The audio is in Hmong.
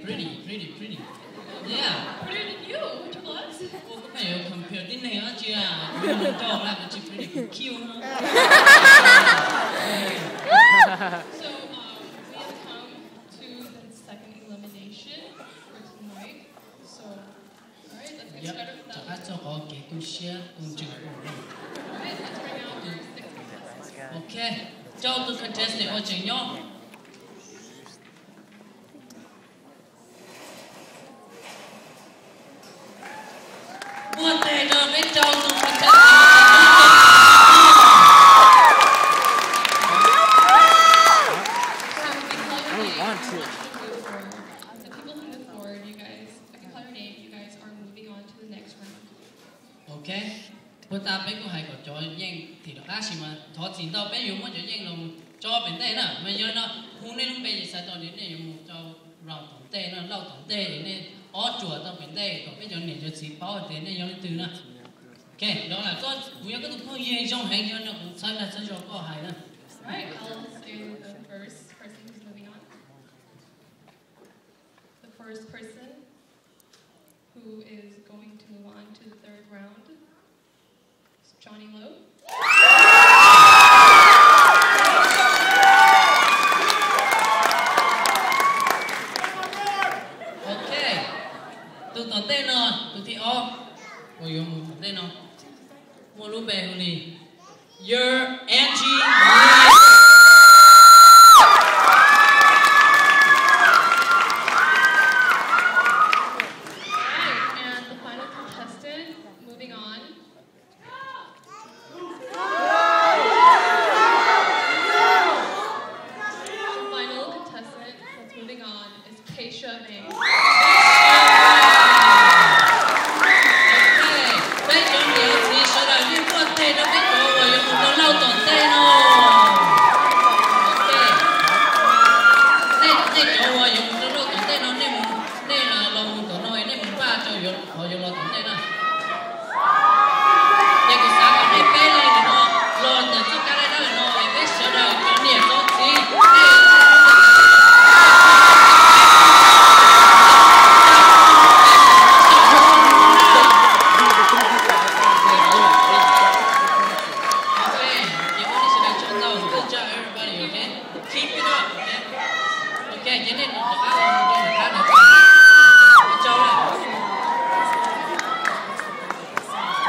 Pretty, pretty, pretty. Yeah. Pretty than you, which was? Ua koj pheej yuav compare tib neeg dab tsi a? Kuv yog mus rau lawm kuv tsis pretty, kuv cute no. So, um, we have come to the second elimination for tonight. So, all right, let's get started with that. Rov qab txog qhov kev tu siab tu ntsws. All right, let's bring out our six contestants. Ok, rau tus contestant uas tseem nyob. Muab tes rau peb rau tus contestant uas tseem nyob. So, we call your name, you move forward. The people who move forward, you guys, if you call your name, you guys are moving on to the next round. Ok, puag ta peb kuj hais kom cov yeej thim rov qab, tab sis mas thov txim ntau, peb yuav muab cov yeej los mus tso pem ntej na. Mas yog no hu nej lub npe ces xav tau tias nej yuav mus rau round tom ntej no, lauj tom ntej es nej ob ruam tau pem ntej kom peb cov niam cov txiv paub hais tias nej yog leej twg na. Ok, đó là koj, kuv yog koj tus phooj ywg zoo heev, yog no kuv txhawb dag txhawb zog koj hais na. Right, I'll say the first person who's moving on. The first person who is going to move on to the third round is Johnny Lowe. Ok, tus tom ntej no, tus thib ob uas yuav mus tom ntej no, muaj lub npe hu li Your Angie Lee. All right, and the final contestant, moving on. The final contestant that's moving on is Keisha May.